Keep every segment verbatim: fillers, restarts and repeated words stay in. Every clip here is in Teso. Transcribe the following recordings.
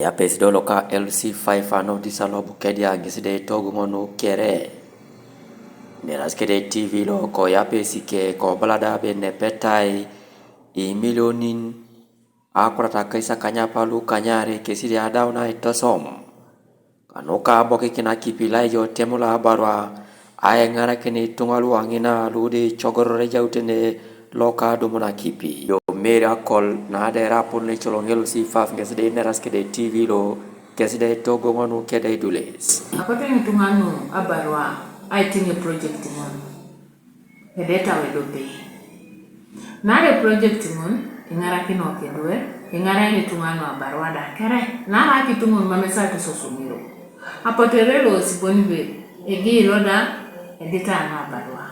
Yapesi do loka L C five ano disa lo Bukedea ŋesi de toguŋonu kere. Neras kede T V lo ko yapesi ke ko balada be nepetai imilionin akurata kaisa kanyapa lu kanyare kesi de adau na itosom. Kanuka abokikin akipi laijo temula abarua aeŋarakin ituŋa luaŋina lude cogorore jautene loka dumuna akipi. Jo Mary Akol naade rapun lecoloŋ L C five ŋesi de neras kede T V lo kesi de togoŋonu kede idules. Akote ŋituŋa nu abarua aitiŋe project ŋon. Kede tau edope. Nare project ŋun iŋarakino kedwe, iŋarakin ituŋa nu abarua da kere, nara akituŋun mamesa tesosomiro. Apotere lo siboni be egilo da edita nu abarua.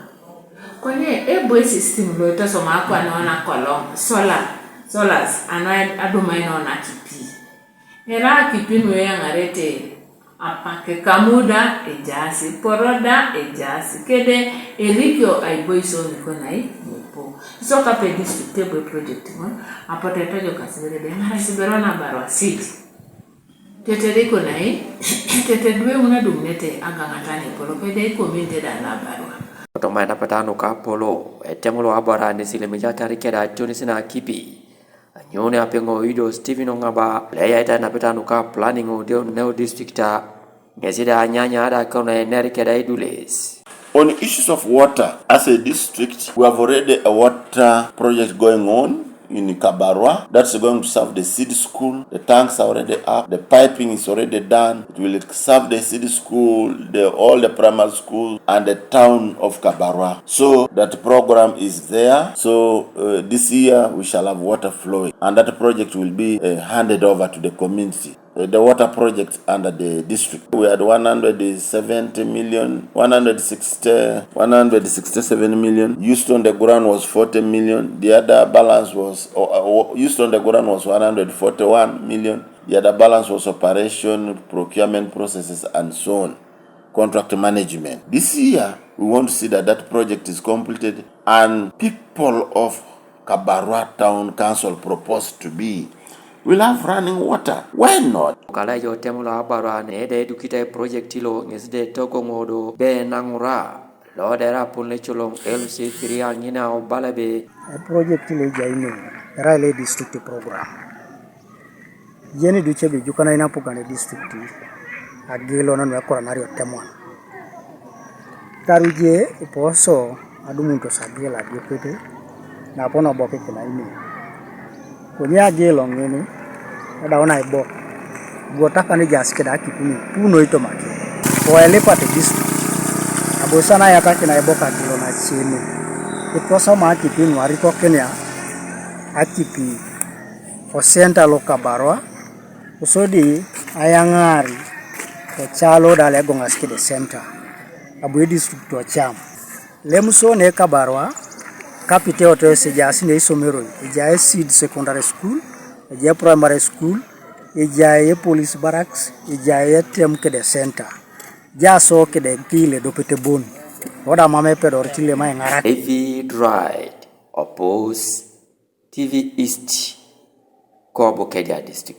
Konye ebwe system lo itosoma akwan ona kolong solar, solars ana adumain ona kipi. Era akipi nu eyaŋarete apak kamu da ejaasi, poro da ejaasi, kede erikio aiboisio nikonai nupo. Iso kape district ebwe project ŋon, apotu etojokasi bere de eŋarasi bere ona barua seed. Tetere ikonai, tetere duwe ŋun adumunete agaŋatan epolo kede ikominite da na barua. Kotoma enapeta nuka apolo, eteŋ lo abara nesilemejatar keda ationis na akipi. Anyuuni apeŋo ido Stephen Oŋaba, lo eyaita napeta nuka planning o Neo district a, ŋesi da anyanya ada kono ener keda idules. On issues of water, as a district, we have already a water project going on in Kabarwa that's going to serve the seed school. The tanks are already up, the piping is already done. It will serve the seed school, the, all the primary schools, and the town of Kabarwa. So that program is there. So uh, this year we shall have water flowing, and that project will be uh, handed over to the community. Uh, the water project under the district. We had one hundred seventy million, one hundred sixty, one hundred sixty-seven million. Used on the ground was forty million. The other balance was, uh, uh, used on the ground was one hundred forty-one million. The other balance was operation, procurement processes, and so on. Contract management. This year, we want to see that that project is completed and people of Kabarwa Town Council proposed to be will have running water. Why not? Kala jo temulo abarwa ne de dukita project lo ŋesi de togo ŋodo be naŋura lo dera pun le culong L C three aŋina o balabe. E project lo jaine era le district program. Yeni duce be jukana ina pugane district agilo nanu ekoranari otemwan. Karuje iposo adumuntos agil adiopete napon obokikina ine. Konye agilo ŋini edau naibok guotakan ejaas keda akipi nu ipuno itomaki oelipate district. Abosa nayatakin aibok agilo naceni iposoma akipi nu arikokinia akipi osenta lokabarwa. Kosodi ayaŋaar ocalo da lo egoŋas kede center abu edistrict ocam. Lemuso ne kabarwa kapite oto ejaas ne isomeroi, ejai seed secondary school, ejai primary school, ejai police barracks, ejai etem kede center. Jaso kede kiile dopete bon. Oda mam epedor tilema iŋarak. David Wright, Opus, T V East, Kobo Keja District.